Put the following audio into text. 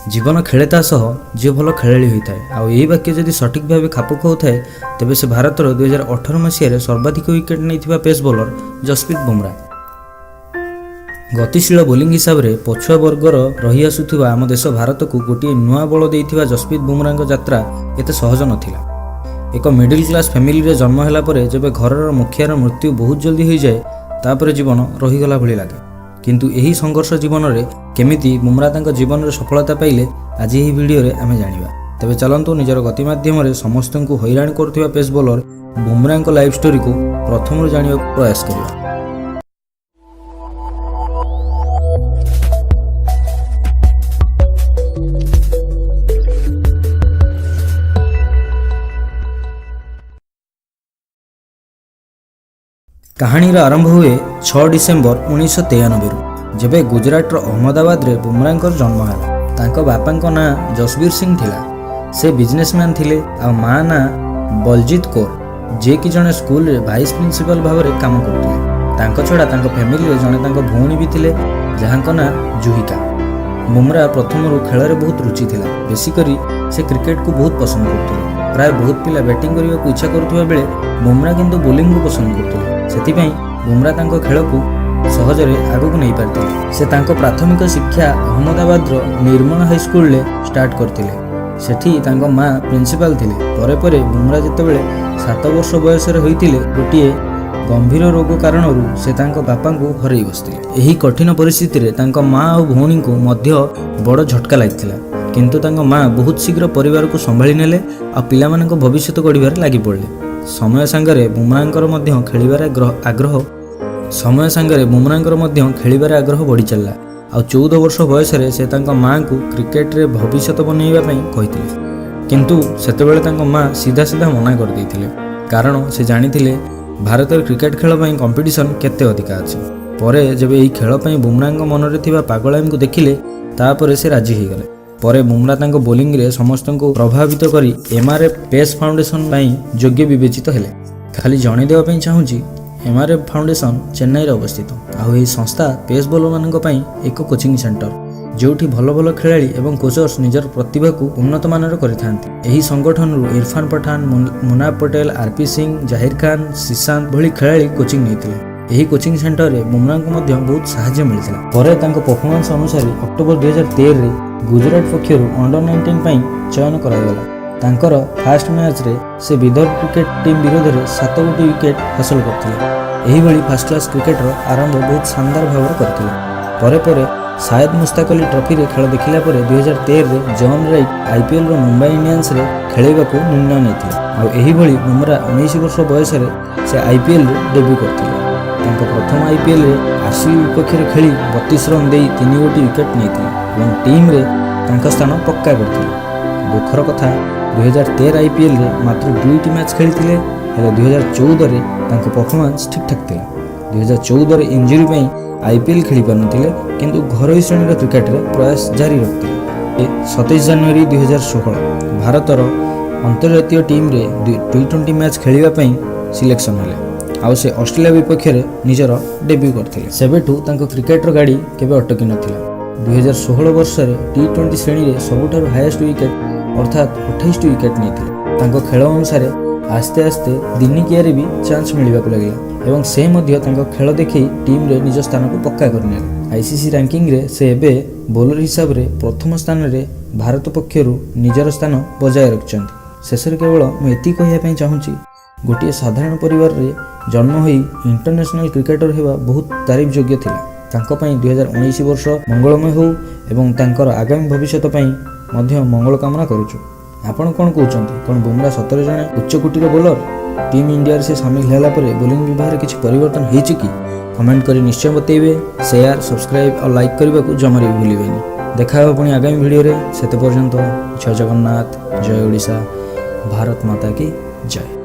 ଜୀବନ ଖେଳେ ତା ସହ ଯିଏ ଭଲ ଖେଳାଳି ହୋଇଥାଏ। ଆଉ ଏହି ବାକ୍ୟ ଯଦି ସଠିକ୍ ଭାବେ ଖାପ ଖୁଆଉଥାଏ, ତେବେ ସେ ଭାରତର 2018 ମସିହାରେ ସର୍ବାଧିକ ୱିକେଟ୍ ନେଇଥିବା ପେସ୍ ବୋଲର ଜସପ୍ରୀତ ବୁମରା। ଗତିଶୀଳ ବୋଲିଂ ହିସାବରେ ପଛୁଆ ବର୍ଗର ରହିଆସୁଥିବା ଆମ ଦେଶ ଭାରତକୁ ଗୋଟିଏ ନୂଆ ବଳ ଦେଇଥିବା ଜସପ୍ରୀତ ବୁମରାଙ୍କ ଯାତ୍ରା ଏତେ ସହଜ ନଥିଲା। ଏକ ମିଡିଲ୍ କ୍ଲାସ୍ ଫ୍ୟାମିଲିରେ ଜନ୍ମ ହେଲା ପରେ ଯେବେ ଘରର ମୁଖିଆର ମୃତ୍ୟୁ ବହୁତ ଜଲ୍ଦି ହୋଇଯାଏ, ତାପରେ ଜୀବନ ରହିଗଲା ଭଳି ଲାଗେ। କିନ୍ତୁ ଏହି ସଂଘର୍ଷ ଜୀବନରେ କେମିତି ବୁମରା ତାଙ୍କ ଜୀବନରେ ସଫଳତା ପାଇଲେ, ଆଜି ଏହି ଭିଡ଼ିଓରେ ଆମେ ଜାଣିବା। ତେବେ ଚାଲନ୍ତୁ, ନିଜର ଗତି ମାଧ୍ୟମରେ ସମସ୍ତଙ୍କୁ ହଇରାଣ କରୁଥିବା ପେସ୍ ବୋଲର ବୁମରାଙ୍କ ଲାଇଫ୍ ଷ୍ଟୋରିକୁ ପ୍ରଥମରୁ ଜାଣିବାକୁ ପ୍ରୟାସ କରିବା। କାହାଣୀର ଆରମ୍ଭ ହୁଏ 6 ଡିସେମ୍ବର 1993ରୁ, ଯେବେ ଗୁଜରାଟର ଅହମ୍ମଦାବାଦରେ ବୁମରାଙ୍କର ଜନ୍ମ ହେଲା। ତାଙ୍କ ବାପାଙ୍କ ନାଁ ଜସବୀର ସିଂ ଥିଲା, ସେ ବିଜନେସମ୍ୟାନ୍ ଥିଲେ ଆଉ ମା ନାଁ ବଲଜିତ କୌର, ଯିଏକି ଜଣେ ସ୍କୁଲରେ ଭାଇସ୍ ପ୍ରିନ୍ସିପାଲ ଭାବରେ କାମ କରୁଥିଲେ। ତାଙ୍କ ଛଡ଼ା ତାଙ୍କ ଫ୍ୟାମିଲିରେ ଜଣେ ତାଙ୍କ ଭଉଣୀ ବି ଥିଲେ, ଯାହାଙ୍କ ନାଁ ଜୁହିକା। ବୁମରା ପ୍ରଥମରୁ ଖେଳରେ ବହୁତ ରୁଚି ଥିଲା। ବେଶୀ କରି ସେ କ୍ରିକେଟକୁ ବହୁତ ପସନ୍ଦ କରୁଥିଲେ। ପ୍ରାୟ ବହୁତ ପିଲା ବ୍ୟାଟିଂ କରିବାକୁ ଇଚ୍ଛା କରୁଥିବା ବେଳେ ବୁମରା କିନ୍ତୁ ବୋଲିଂକୁ ପସନ୍ଦ କରୁଥିଲେ। ସେଥିପାଇଁ ବୁମରା ତାଙ୍କ ଖେଳକୁ ସହଜରେ ଆଗକୁ ନେଇପାରିଥିଲେ। ସେ ତାଙ୍କ ପ୍ରାଥମିକ ଶିକ୍ଷା ଅହମ୍ମଦାବାଦର ନିର୍ମଳ ହାଇସ୍କୁଲରେ ଷ୍ଟାର୍ଟ କରିଥିଲେ। ସେଠି ତାଙ୍କ ମା ପ୍ରିନ୍ସିପାଲ ଥିଲେ। ପରେ ପରେ ବୁମରା ଯେତେବେଳେ 7 ବର୍ଷ ବୟସରେ ହୋଇଥିଲେ, ଗୋଟିଏ ଗମ୍ଭୀର ରୋଗ କାରଣରୁ ସେ ତାଙ୍କ ବାପାଙ୍କୁ ହରାଇ ବସିଥିଲେ। ଏହି କଠିନ ପରିସ୍ଥିତିରେ ତାଙ୍କ ମା ଆଉ ଭଉଣୀଙ୍କୁ ମଧ୍ୟ ବଡ଼ ଝଟକା ଲାଗିଥିଲା। କିନ୍ତୁ ତାଙ୍କ ମା ବହୁତ ଶୀଘ୍ର ପରିବାରକୁ ସମ୍ଭାଳି ନେଲେ ଆଉ ପିଲାମାନଙ୍କ ଭବିଷ୍ୟତ ଗଢ଼ିବାରେ ଲାଗି ପଡ଼ିଲେ। ସମୟ ସାଙ୍ଗରେ ବୁମରାଙ୍କର ମଧ୍ୟ ଖେଳିବାରେ ଆଗ୍ରହ ବଢ଼ି ଚାଲିଲା। ଆଉ 14 ବର୍ଷ ବୟସରେ ସେ ତାଙ୍କ ମାଆଙ୍କୁ କ୍ରିକେଟରେ ଭବିଷ୍ୟତ ବନେଇବା ପାଇଁ କହିଥିଲେ। କିନ୍ତୁ ସେତେବେଳେ ତାଙ୍କ ମା ସିଧା ସିଧା ମନା କରିଦେଇଥିଲେ, କାରଣ ସେ ଜାଣିଥିଲେ ଭାରତରେ କ୍ରିକେଟ ଖେଳ ପାଇଁ କମ୍ପିଟିସନ୍ କେତେ ଅଧିକା ଅଛି। ପରେ ଯେବେ ଏହି ଖେଳ ପାଇଁ ବୁମରାଙ୍କ ମନରେ ଥିବା ପାଗଳାମିକୁ ଦେଖିଲେ, ତାପରେ ସେ ରାଜି ହୋଇଗଲେ। ପରେ ବୁମରା ତାଙ୍କ ବୋଲିଂରେ ସମସ୍ତଙ୍କୁ ପ୍ରଭାବିତ କରି ଏମ୍ଆର୍ଏଫ୍ ପେସ୍ ଫାଉଣ୍ଡେସନ୍ ପାଇଁ ଯୋଗ୍ୟ ବିବେଚିତ ହେଲେ। ଖାଲି ଜଣାଇ ଦେବା ପାଇଁ ଚାହୁଁଛି, ଏମ୍ଆର୍ଏଫ୍ ଫାଉଣ୍ଡେସନ୍ ଚେନ୍ନାଇରେ ଅବସ୍ଥିତ। ଆଉ ଏହି ସଂସ୍ଥା ପେସ୍ ବୋଲରମାନଙ୍କ ପାଇଁ ଏକ କୋଚିଂ ସେଣ୍ଟର, ଯେଉଁଠି ଭଲ ଭଲ ଖେଳାଳି ଏବଂ କୋଚର୍ସ ନିଜର ପ୍ରତିଭାକୁ ଉନ୍ନତମାନର କରିଥାନ୍ତି। ଏହି ସଂଗଠନରୁ ଇରଫାନ ପଠାନ, ମୁନାଫ ପଟେଲ, ଆରପି ସିଂ, ଜାହିର ଖାନ, ଶ୍ରୀଶାନ୍ତ ଭଳି ଖେଳାଳି କୋଚିଂ ନେଇଥିଲେ। ଏହି କୋଚିଂ ସେଣ୍ଟରରେ ବୁମରାଙ୍କୁ ମଧ୍ୟ ବହୁତ ସାହାଯ୍ୟ ମିଳିଥିଲା। ପରେ ତାଙ୍କ ପରଫର୍ମାନ୍ସ ଅନୁସାରେ ଅକ୍ଟୋବର 2013ରେ ଗୁଜରାଟ ପକ୍ଷରୁ ଅଣ୍ଡର 19 ପାଇଁ ଚୟନ କରାଗଲା। ତାଙ୍କର ଫାଷ୍ଟ ମ୍ୟାଚ୍ରେ ସେ ବିଦର୍ଭ କ୍ରିକେଟ ଟିମ୍ ବିରୋଧରେ ସାତ ଗୋଟି ୱିକେଟ୍ ହାସଲ କରିଥିଲେ। ଏହିଭଳି ଫାଷ୍ଟ କ୍ଲାସ୍ କ୍ରିକେଟର ଆରମ୍ଭ ବହୁତ ଶାନଦାର ଭାବରେ କରିଥିଲେ। ପରେ ପରେ ସାୟଦ ମୁସ୍ତାକ ଅଲି ଟ୍ରଫିରେ ଖେଳ ଦେଖିଲା ପରେ 2013ରେ ଜନ୍ ରାଇଟ୍ ଆଇପିଏଲ୍ର ମୁମ୍ବାଇ ଇଣ୍ଡିଆନ୍ସରେ ଖେଳାଇବାକୁ ନିର୍ଣ୍ଣୟ ନେଇଥିଲେ। ଆଉ ଏହିଭଳି ବୁମରା 19 ବର୍ଷ ବୟସରେ ସେ ଆଇପିଏଲ୍ରେ ଡେବ୍ୟୁ କରିଥିଲେ। ତାଙ୍କ ପ୍ରଥମ ଆଇପିଏଲ୍ରେ ଆରସିବି ବିପକ୍ଷରେ ଖେଳି 32 ରନ୍ ଦେଇ ତିନି ଗୋଟି ୱିକେଟ୍ ନେଇଥିଲେ ଏବଂ ଟିମ୍ରେ ତାଙ୍କ ସ୍ଥାନ ପକ୍କା କରିଥିଲେ। ଦୁଃଖର କଥା, 2013 ଆଇପିଏଲ୍ରେ ମାତ୍ର ଦୁଇଟି ମ୍ୟାଚ୍ ଖେଳିଥିଲେ। ହେଲେ 2014ରେ ତାଙ୍କ ପରଫର୍ମାନ୍ସ ଠିକ୍ଠାକ୍ ଥିଲା। 2014ରେ ଇଞ୍ଜୁରି ପାଇଁ ଆଇପିଏଲ୍ ଖେଳିପାରୁନଥିଲେ, କିନ୍ତୁ ଘରୋଇ ଶ୍ରେଣୀର କ୍ରିକେଟରେ ପ୍ରୟାସ ଜାରି ରଖିଥିଲେ। 27 ଜାନୁଆରୀ 2016 ଭାରତର ଅନ୍ତର୍ଜାତୀୟ ଟିମ୍ରେ ଟି20 ମ୍ୟାଚ୍ ଖେଳିବା ପାଇଁ ସିଲେକ୍ସନ୍ ହେଲେ ଆଉ ସେ ଅଷ୍ଟ୍ରେଲିଆ ବିପକ୍ଷରେ ନିଜର ଡେବ୍ୟୁ କରିଥିଲେ। ସେବେଠୁ ତାଙ୍କ କ୍ରିକେଟର ଗାଡ଼ି କେବେ ଅଟକି ନଥିଲା। 2016 ବର୍ଷରେ ଟି20 ଶ୍ରେଣୀରେ ସବୁଠାରୁ ହାଏଷ୍ଟ ୱିକେଟ୍, ଅର୍ଥାତ୍ 28ଟି ୱିକେଟ୍ ନେଇଥିଲେ। ତାଙ୍କ ଖେଳ ଅନୁସାରେ ଆସ୍ତେ ଆସ୍ତେ ଦିନିକିଆରେ ବି ଚାନ୍ସ ମିଳିବାକୁ ଲାଗିଲା ଏବଂ ସେ ମଧ୍ୟ ତାଙ୍କ ଖେଳ ଦେଖେଇ ଟିମ୍ରେ ନିଜ ସ୍ଥାନକୁ ପକ୍କା କରିନେଲେ। ଆଇସିସି ରାଙ୍କିଙ୍ଗରେ ସେ ଏବେ ବୋଲର ହିସାବରେ ପ୍ରଥମ ସ୍ଥାନରେ ଭାରତ ପକ୍ଷରୁ ନିଜର ସ୍ଥାନ ବଜାୟ ରଖିଛନ୍ତି। ଶେଷରେ କେବଳ ମୁଁ ଏତିକି କହିବା ପାଇଁ ଚାହୁଁଛି, ଗୋଟିଏ ସାଧାରଣ ପରିବାରରେ ଜନ୍ମ ହୋଇ ଇଣ୍ଟରନ୍ୟାସନାଲ କ୍ରିକେଟର ହେବା ବହୁତ ତାରିଫ ଯୋଗ୍ୟ ଥିଲା। ତାଙ୍କ ପାଇଁ 2019 ବର୍ଷ ମଙ୍ଗଳମୟ ହେଉ ଏବଂ ତାଙ୍କର ଆଗାମୀ ଭବିଷ୍ୟତ ପାଇଁ ମଧ୍ୟ ମଙ୍ଗଳ କାମନା କରୁଛୁ। ଆପଣ କ'ଣ କହୁଛନ୍ତି? କ'ଣ ବୁମରା ସତରେ ଜଣେ ଉଚ୍ଚକୋଟୀର ବୋଲର? ଟିମ୍ ଇଣ୍ଡିଆରେ ସେ ସାମିଲ ହେଲା ପରେ ବୋଲିଂ ବିଭାଗରେ କିଛି ପରିବର୍ତ୍ତନ ହେଇଛି କି? କମେଣ୍ଟ କରି ନିଶ୍ଚୟ ବତେଇବେ। ସେୟାର, ସବସ୍କ୍ରାଇବ୍ ଆଉ ଲାଇକ୍ କରିବାକୁ ଜମାରେ ବି ଭୁଲିବେନି। ଦେଖା ହେବ ପୁଣି ଆଗାମୀ ଭିଡ଼ିଓରେ। ସେତେ ପର୍ଯ୍ୟନ୍ତ ଜୟ ଜଗନ୍ନାଥ, ଜୟ ଓଡ଼ିଶା, ଭାରତ ମାତା କି ଜୟ।